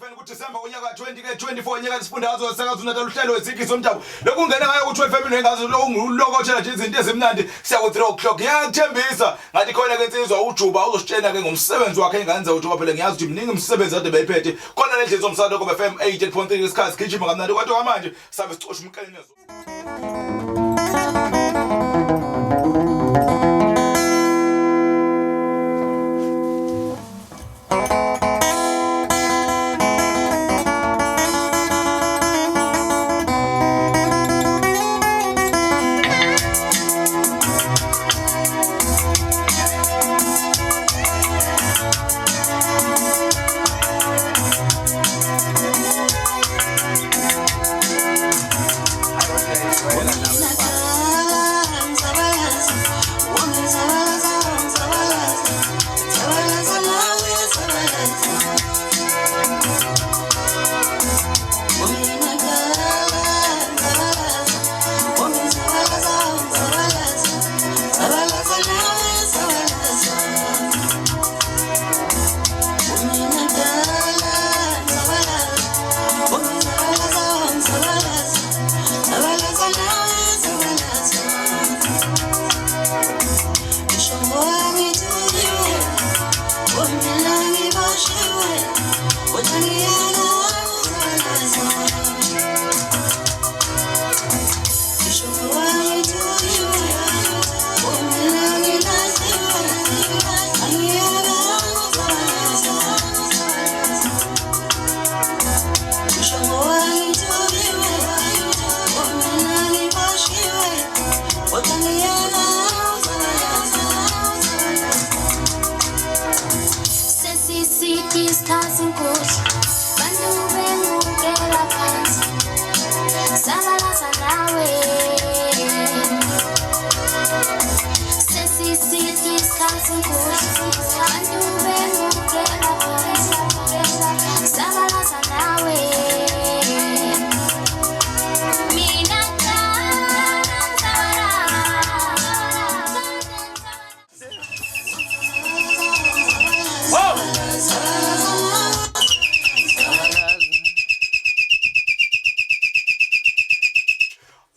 FM kuDecember unyaka 2024 nyaka isifundazwe saKwaZulu-Natal uhlelo izigi zomdabu. Lokhu ngena ngayo ku 12 FM nengazi lokungulokotshela nje izinto ezimnandi siya ku 3 o'clock. Ngiyakuthembisa ngathi khona ke insizwa uJuba uzositshena ke ngomsebenzi wakhe enganza uJuba phela ngiyazi ukuthi mningi umsebenzi kade beyiphethe. Khona le ndlela zomsakazo ku FM 88.3 isikhathi sigijima kamnandi kodwa manje sabe sicosha umqenezo.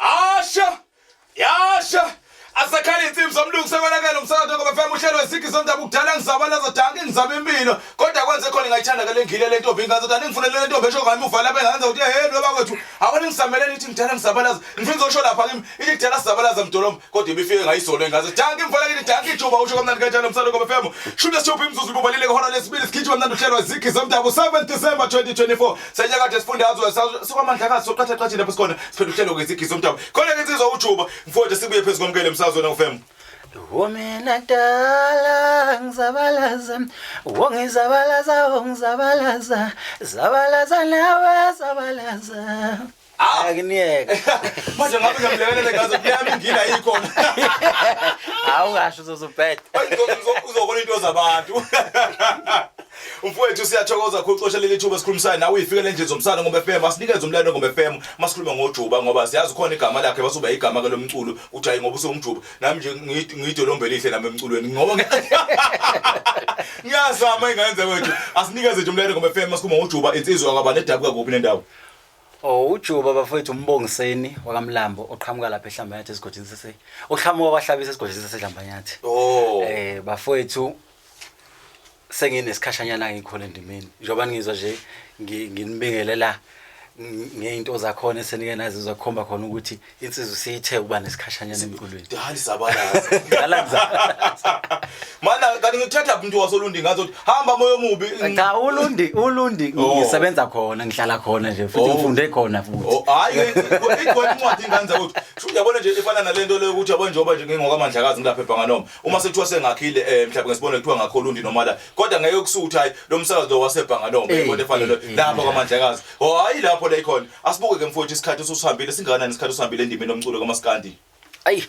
Asha! Yasha! Asakhale insimbi zomlungu sekonakele umsakazo ngoba fema uhlelo wezigi zomdabu kudala ngizabalaza danke ngizama impilo kodwa kwenze khona ngayithanda ke lengile le ntombi ngathi ukuthi angifunele le ntombi esho ngamuva lapha enganza ukuthi hey lo bakwethu awani ngisamelele ithi ngidala ngizabalaza ngifuna ngizosho lapha kimi ithi kudala sizabalaza mdolomba kodwa ibifike ngayizolo engazi danke mfana kithi danke ijuba usho kamnandi kanjalo umsakazo ngoba fema shumi lesithupha imizuzu ibubalile ngehora lesibili sigijima mnandi uhlelo wezigi zomdabu 7 December 2024 senyakade esifundazwe sikwamandlakazi soqatha qathi lapho sikhona siphethe uhlelo kwezigi zomdabu khona ke insizwa ujuba mfowethu sibuye phezu komkele emsakazweni ofm Womina dala ngizabalaza wongizabalaza wongizabalaza zabalaza nawe zabalaza Ah! Akuniyeke manje ngabe ngiyamlekelela ngazo kuyami ingila yikhona awungasho uzozubheda uzobona into zabantu mfowethu siyathokoza kakhulu xosha leli thuba sikhulumisana nawe uyifikele endlini zomsana ngoba FM asinikeze umlando ngoba FM masikhuluma ngojuba ngoba siyazi khona igama lakhe basuba igama ke lomculo uthi hayi ngoba usungumjuba nami nje ngiyidolombe elihle nami emculweni ngoba ngiyazama ingenze kwethu asinikeze nje umlando ngoba FM masikhuluma ngojuba insizwa kwaba nedabuka kuphi nendawo. Oh uJuba bafowethu umbongiseni wakaMlambo oqhamuka lapha eHlambanyathi esigodini sase oqhamuka kwaHlabisa esigodini saseHlambanyathi. Oh. Bafowethu senginesikhashanyana ngikhona endimeni njengoba ngizwa nje nginibingelela ngeyinto zakhona esenike nazo zakhomba khona ukuthi insizwa siyithe ukuba nesikhashanyana emculweni. Dali sabalaza. Dala ngizabalaza. Mana kanti ngithatha umuntu wasoLundi ngathi ukuthi hamba moya omubi. Cha uLundi Oh. ngisebenza khona ngihlala khona nje futhi Oh. ngifunde khona futhi. Oh hayi ikhona incwadi inganza ukuthi sho uyabona nje ifana nalento leyo ukuthi yabona njengoba nje ngingokamandlakazi ngilapha eBhanganoma uma sekuthiwa sengakhile mhlawumbe ngesibone kuthiwa ngakho Olundi noma la kodwa ngeke kusuthi hayi lo msakazo lo waseBhanganoma yabona efana lo lapha kwaMandlakazi. Oh hayi lapho la ikhona. Asibuke ke mfowethu isikhathi usuhambile singakanani isikhathi usihambile endimeni yomculo kaMaskandi. Ayi.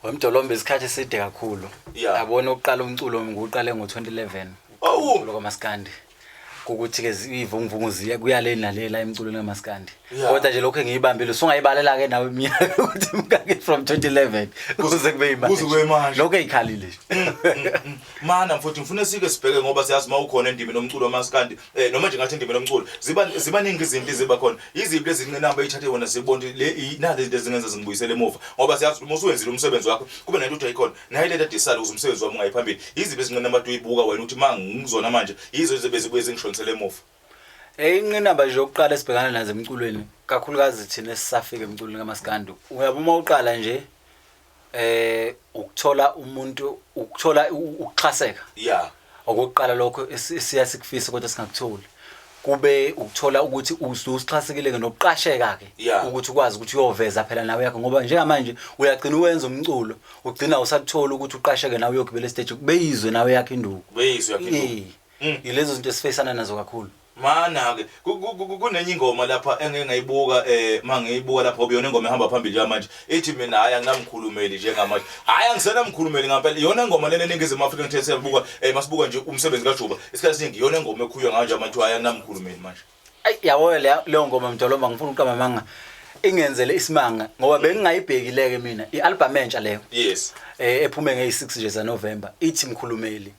Wemdolombe isikhathi eside kakhulu. Yeah. Yabona ukuqala umculo ngiwuqale ngo-2011. Oh. Umculo kaMaskandi. Ukuthi ke ivunguvungu ziya kuyale nalela emculweni kamaskandi. Yeah. Kodwa nje lokho engiyibambile usungayibalela ke nawe iminyaka ukuthi mkake from 2011 kuze kube yimanje. Kuze kube yimanje. Lokho eyikhalile nje. Mana mfowethu, ngifuna sike sibheke ngoba siyazi uma ukhona endimeni nomculo wamaskandi, noma nje ngathi endimeni nomculo ziba ningi izinto eziba khona. Iziphi lezi zinqinamba eyithathe wena sibona ukuthi le nazi izinto ezingenza zingibuyisele emuva, ngoba siyazi uma usuwenzile umsebenzi wakho kube nento uthi ayikhona nayo lento adisala ukuze umsebenzi wami ungayi phambili. Iziphi izinqinamba ade uyibuka wena ukuthi uma ngizona manje yizo ezibe zibuye zingishonisele emuva? Inqinamba nje yokuqala esibhekana nazo emculweni, kakhulukazi thina esisafika emculweni kamaskandi, uyabo uma uqala nje ukuthola umuntu, ukuthola ukuxhaseka. Okokuqala lokho esiya sikufisa kodwa singakutholi, kube ukuthola ukuthi usuxhasekile ke nokuqasheka ke ukuthi ukwazi ukuthi uyoveza phela nawe yakho, ngoba njengamanje uyagcina uwenza umculo ugcina usakuthola ukuthi uqasheke nawe uyogibela stage kubeyizwe nawe yakho induku. Kubeyizwe yakho induku. Yilezo zinto esifeyisana nazo kakhulu. Mana-ke kunenye ingoma lapha engeke ngayibuka, mangiyibuka lapha ngoba iyona ingoma ehamba phambili njengamanje, ithi mina hhayi anginamkhulumeli njengamanje, hhayi angisenamkhulumeli ngampela. Iyona ingoma lena eNingizimu Afrika ngithe siyabuka, masibuka nje umsebenzi kaJuba isikhathi esiningi iyona ingoma ekhulunywa ngayo njengamanje, kuthiwa hhayi anginamkhulumeli manje. Ayi yabo leyo ngoma Mdolomba, ngifuna ukuqamba amanga, ingenzele isimanga ngoba bengingayibhekile-ke mina i-album entsha leyo. Ephume ngeyi-6 nje zaNovember, ithi Mkhulumeli.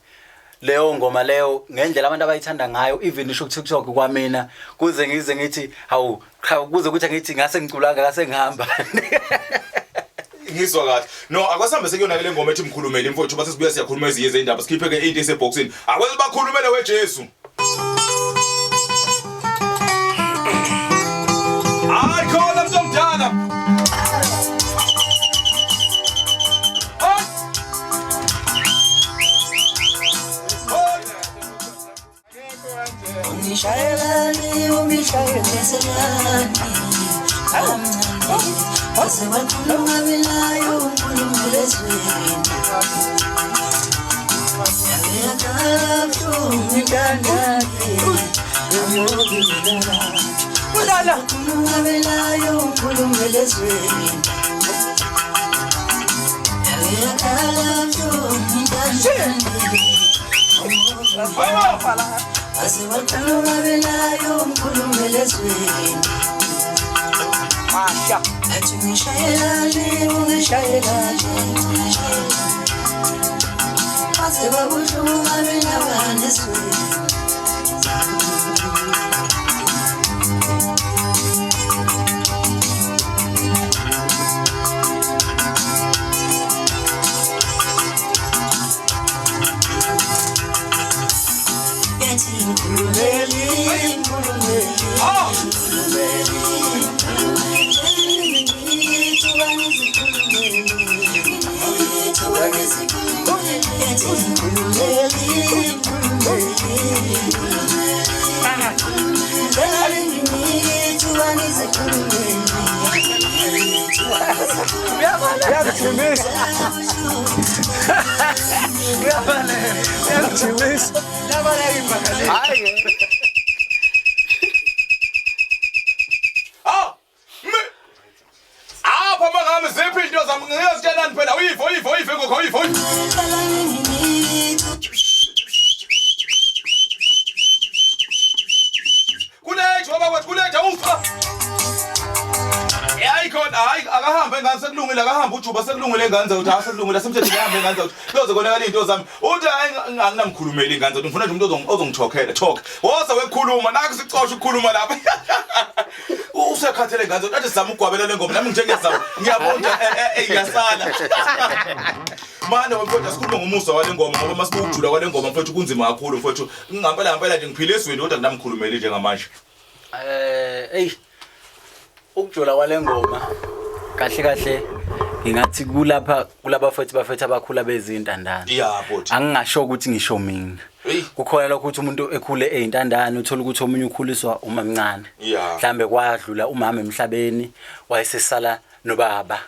Leyo ngoma leyo ngendlela abantu abayithanda ngayo, even isho ku-TikTok kwamina kuze ngize ngithi hawu cha, kuze kuthi ngithi ngase ngiculanga ngase ngihamba. Ngizwa kahle. No, akwasihambe sekuyona ke le ngoma ethi Mkhulumeli mfowethu, base sibuya siyakhuluma ezinye izindaba, sikhiphe ke into esebhoxini. Akwezi bakhulumele weJesu. Hayi khona mntu omdala. Ungishayelani, ungishayelani, waze wakhuluma belayo uNkulunkulu ezweni. Wakhuluma belayo uNkulunkulu ezweni. Waze wakhuluma belayo uNkulunkulu ezweni. Athi ungishayelani, ungishayelani, waze wabuhlungu ngabe nabani ezweni. Yathi ngikhulumeli, ngikhulumeli, ngikhulumeli, Uyakujimisa. Uyakujimisa. Hayi. Ah! Apha mangami ziphi into zami ngiyazitshelani phela uyivo uyivo uyivo ngokho uyivo. Kulethi baba kwethu kulethi awufa. Hayi khona hayi akahambe ngani sekulungile, akahambe uJuba sekulungile ngani uthi hayi sekulungile semthetho akahambe ngani uthi kuyoze konakala into zami. Uthi hayi anginamkhulumeli ingane zathi ngifuna nje umuntu ozongithokhela talk. Woza wekhuluma nakho sicosha ukukhuluma lapha. Usekhathele ingane zathi athi sizama ukugwabela le ngoma nami ngijengezama ngiyabona ngiyasala. Manje mfowethu asikhulume ngomusa wale ngoma ngoba masibuka ukujula kwale ngoma mfowethu kunzima kakhulu mfowethu. Ngampela ngampela nje ngiphile ezweni kodwa nginamkhulumeli njengamanje. Ey ukujula kwale ngoma kahle kahle ngingathi kulapha kulabafethu bafethu abakhula bezintandane. Yeah bhuti. Angingasho ukuthi ngisho mina. Hey. Kukhona lokho ukuthi umuntu ekhule eyintandane uthola ukuthi omunye ukhuliswa umamncane. Yeah. Mhlambe kwadlula umama emhlabeni wayesesala nobaba.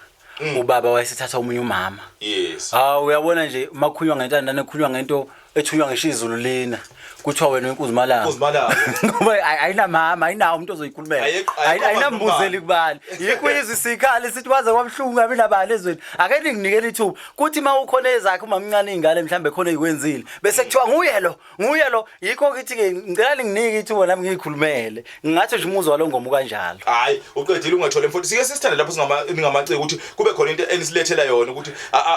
Ubaba wayesethatha omunye umama. Yes. Hawu uyabona nje makhunywa ngentandane ekhunywa ngento ethunywa ngisho izulu lina. Kuthiwa wena wenkuzimalanga. Inkunzimalanga. Ngoba ayinamama, ayinawo umuntu ozoyikhulumela. Ayinambuzeli kubani. Yikho izwi sikhali sithi kwaze kwabuhlungu ngabi nabani ezweni. Ake ninginikele ithuba. Kuthi uma ukhona ezakhe umamncane ingane mhlambe khona ezikwenzile. Bese kuthiwa nguye lo, nguye lo. Yikho kithi ke ngicela ninginike ithuba nami ngiyikhulumele. Ngingathi nje umuzwa lo ngoma kanjalo. Hayi, uqedile ungathole mfowethu. Sike sisithande lapho singama ningamaciko ukuthi kube khona into enisilethela yona ukuthi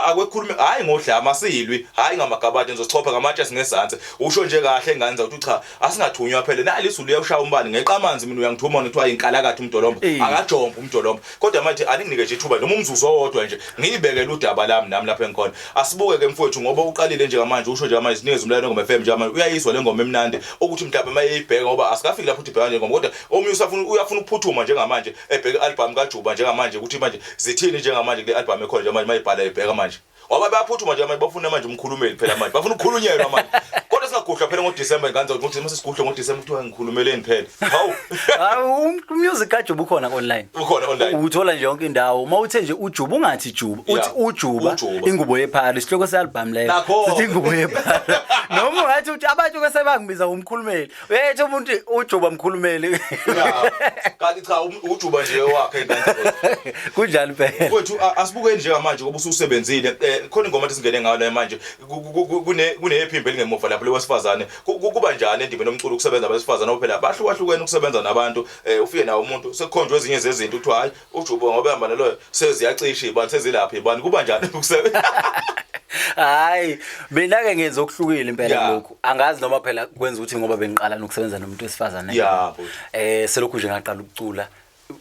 akwekhulume hayi ngodlama asilwi, hayi ngamagabade nizochopha ngamatshe singezansi. Usho nje kahle ngane ukuthi cha asingathunywa phela. Nali izulu liyawushaya umbani ngeqa amanzi mina uyangithuma ngithiwa inkalakatha umdolomba. Akajomba umdolomba. Kodwa manje aninginike nje ithuba noma umzuzu owodwa nje ngiyibekele udaba lami nami lapha engikhona. Asibuke ke mfowethu ngoba uqalile njengamanje usho njengamanje sinikeze umlayelo wengoma FM njengamanje uyayizwa le ngoma emnandi ukuthi mhlawumbe mayeyibheka ngoba asikafiki lapho uthi bheka nje ngoma kodwa omunye usafuna uyafuna ukuphuthuma njengamanje ebheka i-album kaJuba njengamanje ukuthi manje zithini njengamanje kule album ekhona njengamanje mayibhala ebheka manje ngoba bayaphuthuma njengamanje bafuna manje umkhulumeli phela manje bafuna ukukhulunyelwa manje kodwa singaguhlwa phela ngoDecember ingane zakuthi ngoDecember sesiguhlwa ngoDecember kuthiwa ngikhulumeleni phela hawu. Hawu, umusic kaJuba ukhona online. Ukhona online. Uthola nje yonke indawo. Uma uthe nje uJuba ungathi Juba, uthi uJuba uJuba. Ingubo yephara, isihloko se-album leyo. Nakho. Sithi ingubo yephara. Noma ungathi uthi abantu ke sebangibiza ngomkhulumeli. Uyethe umuntu uJuba mkhulumeli. Ya. Kanti cha uJuba nje wakhe ingane zakuthi. Kunjani phela? Mfowethu asibukeni njengamanje ngoba ususebenzile. Khona ingoma ethi singene ngayo la manje kunephimbo elingemuva lapho lewesifazane. Kuba njani endimeni yomculo ukusebenza abesifazane ngoba phela bahlukahlukene ukusebenza nabantu ufike nawo umuntu sekukhonjwe ezinye zezinto kuthiwa hayi uJuba ngoba ehamba naloyo seziyacisha ibani sezilapha ibani kuba njani ukusebenza? Hayi, mina ke ngenza okuhlukile impela kulokhu. Angazi noma phela kwenza ukuthi ngoba bengiqala nokusebenza nomuntu wesifazane. Ya, bhuti. Selokhu nje ngaqala ukucula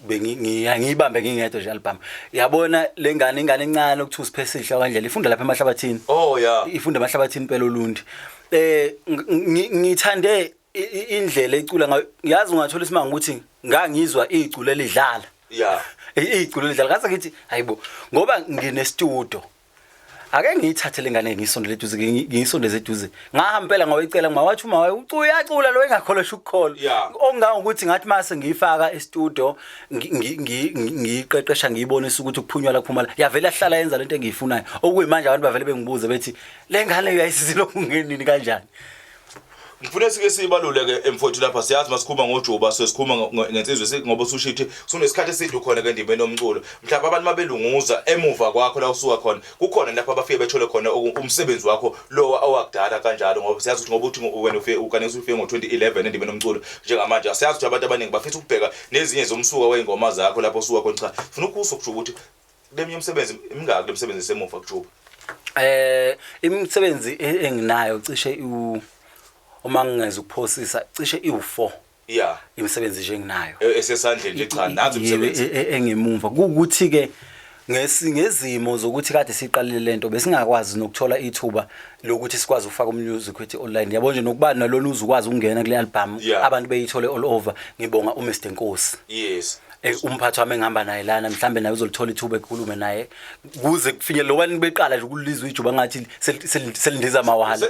ngiyibambe ngingedwa nje album. Yabona lengane ingane encane okuthiwa uSiphesihle kandlela ifunda lapha emahlabathini. Oh yeah. Ifunda emahlabathini impela olundi. Ngithande indlela ecula ngayo. Yazi ungathola isimanga ukuthi ngangizwa iculo elidlala. Iculo elidlala ngase ngithi hayibo ngoba ngine studio. Ake ngiyithathe lengane ngiyisondele eduze ngiyisondeze eduze. Ngahamba impela ngawuyicela ngima wathi uma uyacula lo engakholwa ukukholwa. Okungangokuthi ngathi mase ngiyifaka e-studio ngiyiqeqesha ngiyibonisa ukuthi ukuphunywa la kuphuma la. Yavele yahlala yenza lento engiyifunayo. Okuyimanje abantu bavele bengibuze bethi le ngane uyayisizile okungenini kanjani. Ngifuna sike sibalule ke emfowethu lapha siyazi masikhuluma ngoJuba sesikhuluma ngensizwe ngoba usushithi sunesikhathi eside ukhona ke endimeni yomculo. Mhlawumbe abantu mabelunguza emuva kwakho la usuka khona kukhona lapho abafike bethole khona umsebenzi wakho lo owakudala kanjalo ngoba siyazi ukuthi ngoba uthi wena ufike ukane usufike ngo-2011 endimeni yomculo njengamanje siyazi ukuthi abantu abaningi bafisa ukubheka nezinye zomsuka wey'ngoma zakho lapho usuka khona. Cha funa ukuso kusho ukuthi leminye imisebenzi imingaki lemisebenzi esemuva kuJuba? Imisebenzi enginayo cishe uma ngingeza ukuphosisa cishe iwu4. Imisebenzi nje enginayo. Esesandleni nje cha nazi imisebenzi. Engemumva kuwukuthi ke ngezimo zokuthi kade siqalile lento besingakwazi nokuthola ithuba lokuthi sikwazi ukufaka umusic wethu online. Yabo nje nokuba nalona uzukwazi ukungena kule album abantu beyithole all over. Ngibonga uMr Nkosi. Umphathi wami engihamba naye lana mhlambe naye uzolithola ithuba ekhulume naye kuze kufinyelele loba nibeqala nje ukulizwa ijuba ngathi selindiza mawala.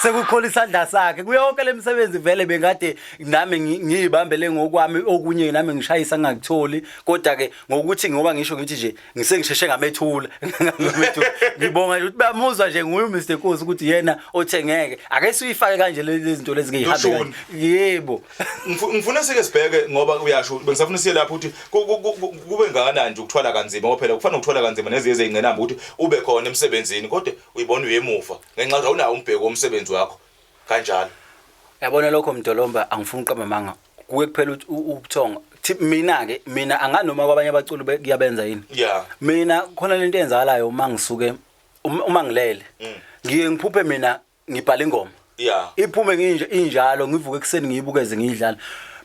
Sekukhola isandla sakhe kuyo yonke lemisebenzi vele bengade nami ngiyibambele ngokwami okunye nami ngishayisa ngingakutholi kodwa ke ngokuthi ngoba ngisho ngithi nje ngisengisheshe ngamethula. Ngamethula. Ngibonga nje ukuthi bamuzwa nje nguye uMr Nkosi ukuthi yena othe ngeke ake siyifake kanje lezi zinto lezi ngiyihambe Lushuni. kanje. Yebo. Ngifuna sike sibheke ngoba uyasho bengisafuna siye lapho ukuthi kube ngakanani nje ukuthwala kanzima ngoba phela kufanele ukuthwala kanzima nezinye izingqinamba ukuthi ube khona emsebenzini kodwa uyibona uyemuva ngenxa yokuthi awunawo umbheko womsebenzi wakho kanjalo. Yabona lokho Mdolomba angifuni uqamba amanga kuke kuphela ubuthongo. Thi mina ke mina anganoma kwabanye abaculi kuyabenza yini. Mina khona lento eyenzakalayo uma ngisuke uma ngilele. Ngiye ngiphuphe mina ngibhala ingoma. Iphume nginje injalo ngivuke ekseni ngiyibukeze ngiyidlala.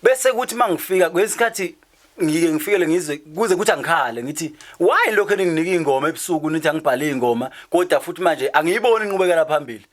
Bese kuthi mangifika kwesikhathi ngike ngifikele ngizwe kuze kuthi angikhale ngithi why lokho eninginike ingoma ebusuku nithi angibhale ingoma kodwa futhi manje angiyiboni inqubekela phambili.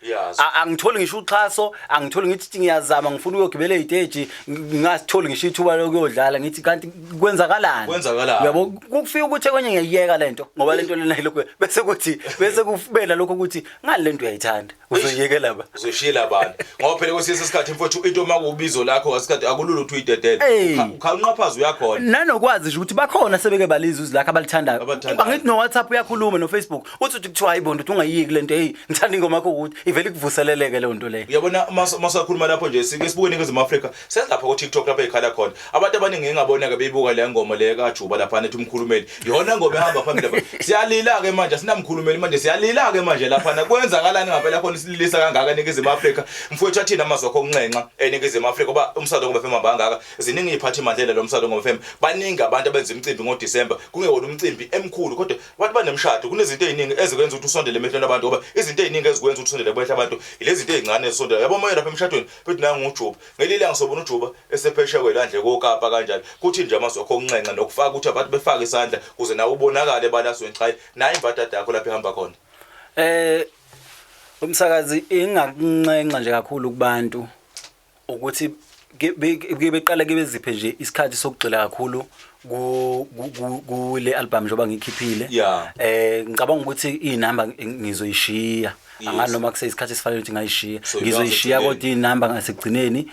Angitholi ngisho uxhaso, angitholi ngithi ngiyazama ngifuna ukuyogibela eziteji ngingasitholi ngisho ithuba lokuyodlala ngithi kanti kwenzakalani? Kwenzakalani? Uyabo kufika ukuthi kwenye ngiyiyeka lento ngoba lento lena ilokho bese kuthi bese kufubela lokho ukuthi ngale lento uyayithanda uzoyiyekela ba. Uzoyishiyela abantu ngoba phela kwesinye isikhathi mfowethu into uma kubizo lakho ngasikhathi akulula ukuthi uyidedele. Ey. Ukha unqaphaza uyakhona. Nanokwazi nje ukuthi bakhona sebeke balizwa izwi lakhe abalithandayo. Abalithandayo. Angithi no WhatsApp uyakhuluma no Facebook. Uthi uthi kuthiwa hayi bonto ungayiyeki lento hey ngithanda ingoma yakho ukuthi ivele ikuvuseleleke leyo nto leyo. Uyabona masakhuluma lapho nje sike sibuke eNingizimu Afrika selapha ku TikTok lapha ekhala khona abantu abaningi engabona ke beyibuka le ngoma le kaJuba lapha nethi umkhulumeli yona ngoma ehamba phambili lapha siyalila ke manje asinamkhulumeli manje siyalila ke manje lapha na kwenzakalani ngempela khona isililisa kangaka eNingizimu Afrika mfowethu athini amazwi akho okunxenxa eNingizimu Afrika ngoba umsakazo ngoba FM hamba kangaka ziningi iziphathi mandlela lo msakazo ngoba FM baningi abantu abenza imicimbi ngoDecember kungewona umcimbi emkhulu kodwa abantu banemishado kunezinto eziningi ezikwenza ukuthi usondele emehlweni abantu ngoba izinto eziningi ezikwenza ukuthi usondele kubehla abantu ilezi zinto ezincane ezisondela yabo moya lapha emshadweni bethi nangu uJuba ngelinye ilanga sobona uJuba esephesheya kwelwandle koKapa kanjalo kuthi nje amazwi akho okunxenxa nokufaka ukuthi abantu befake isandla kuze nawe ubonakale ebalazweni cha nayi imbadada yakho lapha ihamba khona. Umsakazi ingakunxenxa nje kakhulu kubantu ukuthi beqale ke beziphe nje isikhathi sokugxila kakhulu kule album njengoba ngikhiphile. Ngicabanga ukuthi inamba ngizoyishiya. Angani noma kuseyisikhathi esifanele ukuthi ngayishiya. Ngizoyishiya kodwa inamba ngasekugcineni.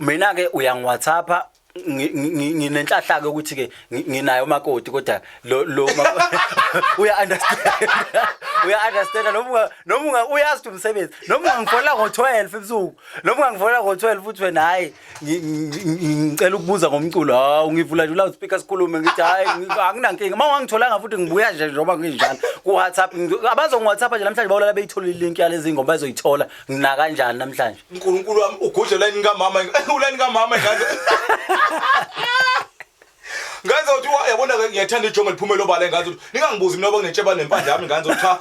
Mina ke uyangi-WhatsApp nginenhlahla ke ukuthi ke nginayo umakoti kodwa lo uya understand uya understand noma noma uyazi umsebenzi noma ungangifonela ngo12 ebusuku noma ungangifonela ngo12 futhi wena hayi ngicela ukubuza ngomculo hawu ngivula nje loudspeaker sikhulume ngithi hayi anginankinga uma ungangitholanga futhi ngibuya nje njengoba nginjalo ku WhatsApp abazongi WhatsApp nje namhlanje bawulala beyithola ilink yalezi ngoma bazoyithola ngina kanjani namhlanje. uNkulunkulu wami ugudle line kamama uline kamama ngaze ngaze uthi yabona ke ngiyathanda ijongo liphumele obala ngaze uthi ningangibuzi mina ngoba nginetsheba nempandla yami ngaze uthi cha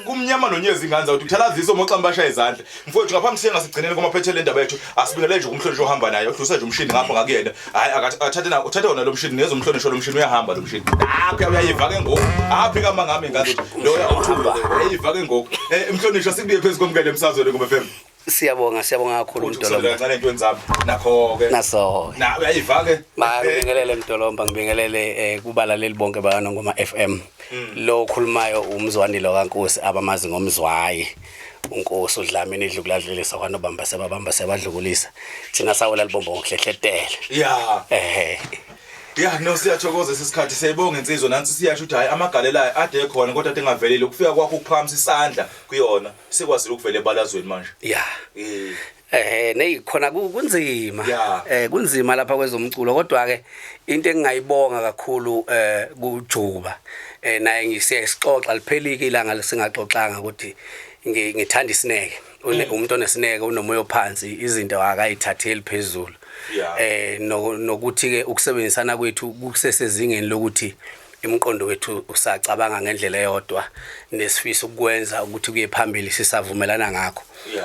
kumnyama nonyezi ngaze uthi kuthalazisa omoxa mbasha izandla mfowethu ngaphambi siye ngasigcineni kumaphethelo endaba yethu asibingelele nje kumhlonishwa ohamba naye udlulisa nje umshini ngapha ngakuyena hayi akathathe na uthathe wona lo mshini ngeze umhlonishwa lo mshini uyahamba lo mshini akhe uyayiva ke ngoku aphi kama ngami ngaze uthi loya uthule uyayiva ke ngoku emhlonishwa sikubuye phezu komkele emsazweni kuma FM. Siyabonga siyabonga kakhulu Mdolomba. Kancane entweni zami nakho ke. Naso. Na uyayiva ke. Ngibingelele Mdolomba ngibingelele kubalaleli bonke bakaNongoma FM. Lo okhulumayo umzwandilo kaNkosi abamazi ngomzwayi. uNkosi uDlamini idlukuladlelisa kwanobamba sebabamba sebadlukulisa. Thina sawela libombo ngokuhlehletela. Yeah. Ya no siyathokoza isikhathi siyayibonga insizwa nansi siyasho ukuthi hayi amagalelayo ade ekhona kodwa ade engavelile ukufika kwakho ukuphakamisa isandla kuyona sikwazile ukuvela ebalazweni manje. Yeah. Neyi khona kunzima. Kunzima lapha kwezomculo kodwa ke into engingayibonga kakhulu kuJuba naye ngisiyasixoxa liphelike ilanga lesingaxoxanga ukuthi ngithanda isineke. Umuntu onesineke unomoya ophansi izinto akayithatheli phezulu. Nokuthi ke ukusebenzisana kwethu kusesezingeni lokuthi imiqondo wethu usacabanga ngendlela eyodwa nesifiso ukwenza ukuthi kuye phambili sisavumelana ngakho.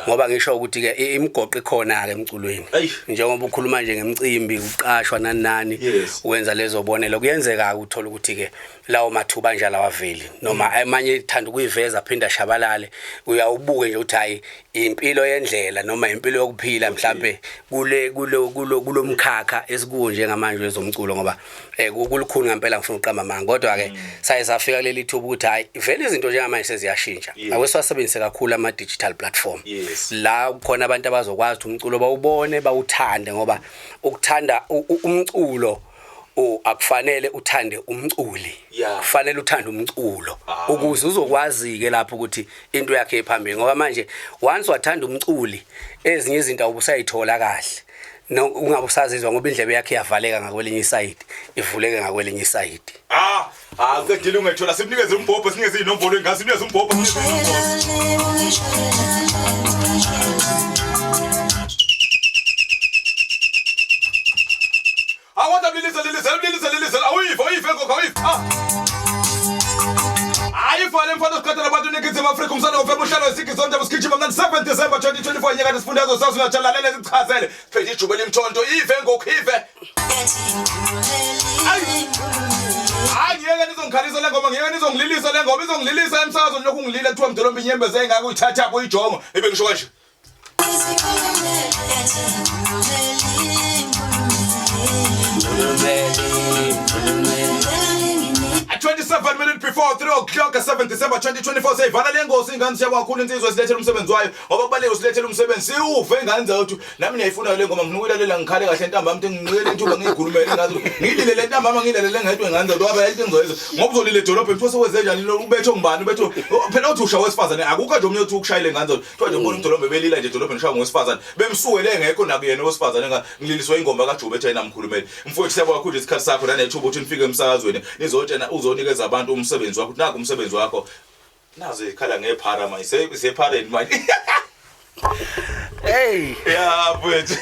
Ngoba ngisho ukuthi ke imigoqo ikhona ke emculweni njengoba ukhuluma nje ngemicimbi uqashwa nani nani wenza lezo bonelo kuyenzeka uthola ukuthi ke lawo mathuba nje alawaveli noma amanye ethanda ukuyiveza phinda shabalale uyawubuke nje ukuthi hayi impilo yendlela noma impilo yokuphila mhlambe kule kulo kulomkhakha esikuwo njengamanje wezomculo ngoba kulukhuni ngempela ngifuna uqamba manga kodwa ke saye safika kuleli thuba ukuthi hayi vele izinto njengamanje seziyashintsha ake siwasebenzise kakhulu ama digital platform la kukhona abantu abazokwazi ukuthi umculo bawubone bawuthande ngoba ukuthanda umculo akufanele uthande umculi kufanele uthande umculo ukuze uzokwazi ke lapho ukuthi into yakhe iphambili ngoba manje once wathanda umculi ezinye izinto awubusayithola kahle no ungabe usazizwa ngoba indlebe yakhe iyavaleka ngakwelinye isayidi ivuleke ngakwelinye isayidi. Qedile ungethola simnikeze umbhobho sinikeze inombolo engazi sinikeze umbhobho. Awata lilisa lilisa lilisa lilisa awuyiva awuyiva ngokho awuyiva. Ayifale mfana sikhathela abantu eNingizimu Afrika umsana ofema uhlalo wesigi sonke usigijima mnandi 7 December 2024 nyaka nesifundazwe saZulu-Natal lalela sichazele phethe ijuba limthonto ive ngokho ive. Hayi ngiyeke nizongikhalisa le ngoma ngiyeke nizongililisa le ngoma izongililisa emsakazweni lokhu ngilila kuthiwa Mdolomba inyembezi engaka uyithatha apho uyijongo ibe ngisho kanje. 27 minutes before 3 o'clock, 7 December 2024. Seyivala le ngosi ingane, siyabonga kakhulu insizwa esilethela umsebenzi wayo, ngoba kubalulekile usilethela umsebenzi siwuve ingane zethu. Nami ngiyayifuna le ngoma, ngifuna ukuyilalela ngikhale kahle ntambama, ukuthi nginqike le ntuba ngiyikhulumele ngazo, ngilile le ntambama, ngilalele ngedwa ingane zethu, ngoba into engizoyenza ngoba uzolile edolobheni kuthiwa sekwenze njani lo, ubethwe ngubani, ubethwe phela uthi usha wesifazane, akukho nje omunye othi ukushayile ingane zethu. Kuthiwa nje ubona umdolombe belila nje edolobheni, ushaya ngowesifazane, bemsukele engekho nakuyena owesifazane, ngililiswa ingoma kaJube ethi ayinamkhulumeli. Mfowethu, siyabonga kakhulu isikhathi sakho nanethuba ukuthi nifike emsakazweni nizotshena, uzonikeza abantu umsebenzi wakho, ukuthi naku umsebenzi wakho, nazo ikhala ngephara manje, sephareni manje. Hey. Ya mfowethu.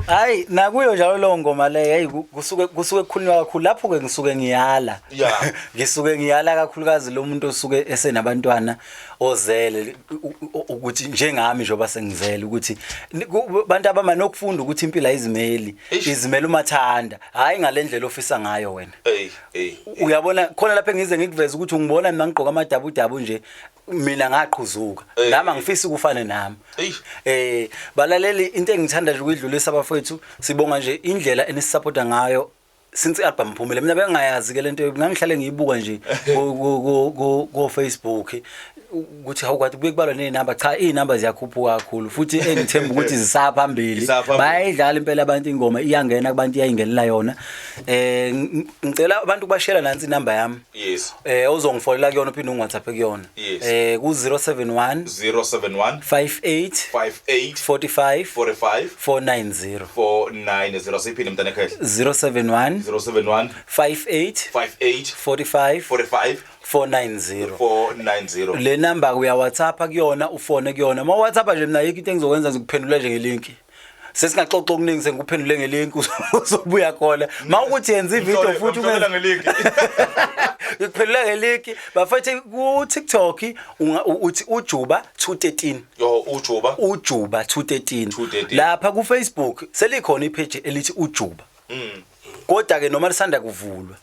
Hayi, nakuyo njalo leyo ngoma leyo, hey, kusuke kukhulunywa kakhulu lapho ke, ngisuke ngiyala. Ngisuke ngiyala kakhulukazi lo muntu osuke esenabantwana ozele, ukuthi njengami njengoba sengizele, ukuthi bantu abamanokufunda ukuthi impilo ayizimeli, izimela umathanda, hayi ngalendlela ofisa ngayo wena. Hey hey. Uyabona khona lapha engize ngikuveze ukuthi ungibona mina ngigqoka amadabudabu nje, mina ngaqhuzuka, nami angifisi ukufane nami. Balaleli, into engithanda nje ukuyidlulisa, abafowethu, sibonga nje indlela enisupporta ngayo since i-album iphumile. Mina bengingayazi ke lento, ngangihlale ngiyibuka nje ku Facebook ukuthi hawu, kwathi kuye kubalwa nezinamba. Cha, izinamba ziyakhuphuka kakhulu futhi engithemba ukuthi zisaphambili. Zisaphambili. Bayayidlala impela abantu, ingoma iyangena kubantu, iyayingenela yona. Ngicela abantu kubashela nansi inamba yami ozongifonela kuyona, uphinde ungiWhatsApp kuyona. Ku 071 071 58 58 45 45 490. 490. Siphinde, mntana ekhaya. 071 071 58 58 45 45 490. 490. Le number uya WhatsApp kuyona, ufone kuyona. Ma WhatsApp nje, mina ayikho into engizokwenza, ngikuphendula nje ngelink. Sesingaxoxa okuningi, sengikuphendule ngelink, uzobuya khona ma ukuthi yenza ivideo futhi. Umhlolela ngelink. Ngikuphendula ngelink, bafethu. Ku TikTok uthi uJuba 213. Yo, uJuba. uJuba 213. 213. Lapha ku Facebook selikhona ipage elithi uJuba, kodwa ke noma lisanda kuvulwa,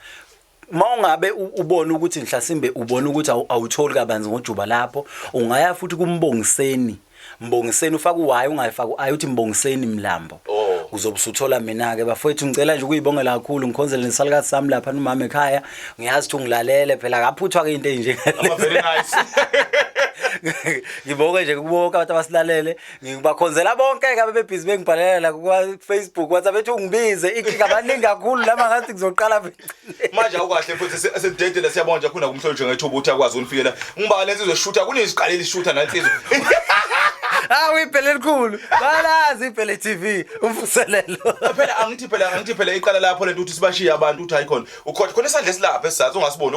mawungabe ubona ukuthi mhlasimbe ubona ukuthi awutholi kabanzi ngoJuba lapho, ungaya futhi kuMbongiseni, Mbongiseni, ufaka u-Y, ungayifaki u-I, uthi Mbongiseni Mlambo. Uzobe usuthola mina-ke. Bafowethu, ngicela nje ukuyibongela kakhulu, ngikhonzele nesalukazi sami lapha nomama ekhaya. Ngiyazi ukuthi ungilalele phela, akaphuthwa-ke into ey'nje. Ama very nice. Ngibonge nje kubo bonke abantu abasilalele, ngibakhonzela bonke-ke abebebhizi bengibhalela la kuma-Facebook, WhatsApp, bethi ungibize. Inkinga baningi kakhulu lama, ngathi ngizoqala. Manje awukahle futhi sesidedela. Siyabonga nje khona kumhlonishwa ngethuba ukuthi akwazi ukunifikela. Ngiba lensizwe eshutha kuneziqaleli ishutha nansizwa. Hawu, ibhele elikhulu, balazi iBhele TV, umvuselelo. Phela angithi phela iqala lapho lento ukuthi sibashiye abantu, uthi hayi khona ukhona khona isandla esilapha esizazi ungasiboni.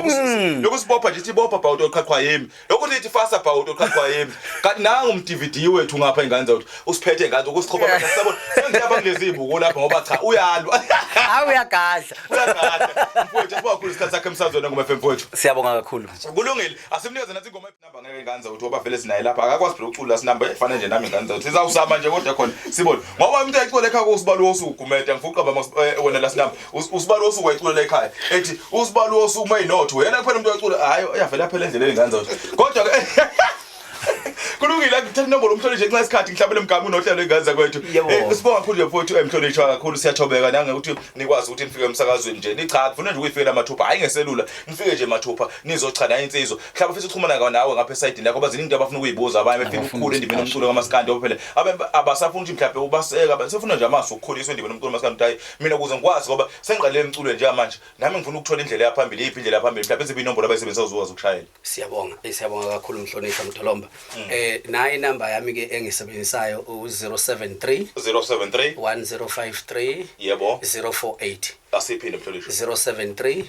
Lokhu sibopha nje, ithi bopha bhawuto oqhaqhwa yimi, lokhu lithi fasa bhawuto oqhaqhwa yimi, kanti nangu umDVD wethu ngapha ingane zethu usiphethe ingane ukusiqhoba manje, sisabona sengiyaba kulezi ibuko lapha, ngoba cha, uyalwa. Hawu, uyagadla. Uyagadla mfowethu. Sibonga kakhulu isikhathi sakhe emsazweni ngoma FM, mfowethu. Siyabonga kakhulu. Kulungile, asimnikeze nathi ingoma namba, ngeke ingane zethu, ngoba vele sinaye lapha, akakwazi phela ukucula sinamba efana nje nami ingane zethu, sizawusama nje kodwa khona sibone, ngoba umuntu ayicula ekhaya kusibalo wosuku gumede ngifuqa bama wena la sinamba usibalo wosuku wayicula ekhaya, ethi usibalo wosuku mayinotho wena kuphela umuntu oyicula, hayi, uyavela phela endleleni ingane zethu. Kodwa ke kulungile, ngithatha inombolo umhloli nje nxa isikhathi ngihlabele umgama unohlelo ingane zakwethu. Sibonga kakhulu nje mfowethu, emhlonishwa kakhulu, siyathobeka nangekuthi nikwazi ukuthi nifike emsakazweni nje. Nicha, kufuna nje ukuyifikela mathupha, hayi ngeselula, nifike nje mathupha nizochana insizwa. Mhlawumbe futhi uxhumana nawe ngapha esayidini lakho, baziningi into abafuna ukuyibuza abanye befika Abafuna ukukhula endimeni ukusiqasha. yomculo kamaskandi, ngoba phela abasafuna ukuthi mhlawumbe ubaseka, basefuna nje amasu okukhuliswa endimeni yomculo kamaskandi, ukuthi hayi mina ukuze ngikwazi, ngoba sengiqalile emculweni njengamanje, nami ngifuna ukuthola indlela yaphambili. Yiphi indlela yaphambili? Mhlawumbe iziphi inombolo abayisebenzisa uzokwazi ukushayela? Siyabonga, siyabonga kakhulu mhlonishwa Mdolomba. Nayi inamba yami ke engisebenzisayo, u-073 073 1053 048. Asiphinde, mhlonishwa. 073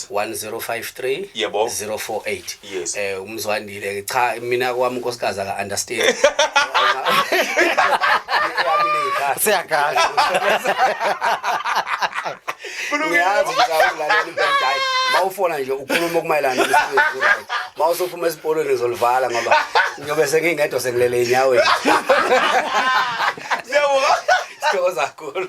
1053 048. Umzwandile, cha, mina kwami unkosikazi aka understand. Siyagadla. Ngiyazi nje awulalela impela, hayi, mawufona nje ukhuluma okumayelana nomsebenzi, right? Mawusuphuma esikolweni ngizolivala, ngoba ngiyobe sengingedwa, sengilele enyaweni. Siyabonga. Sithokoza kakhulu.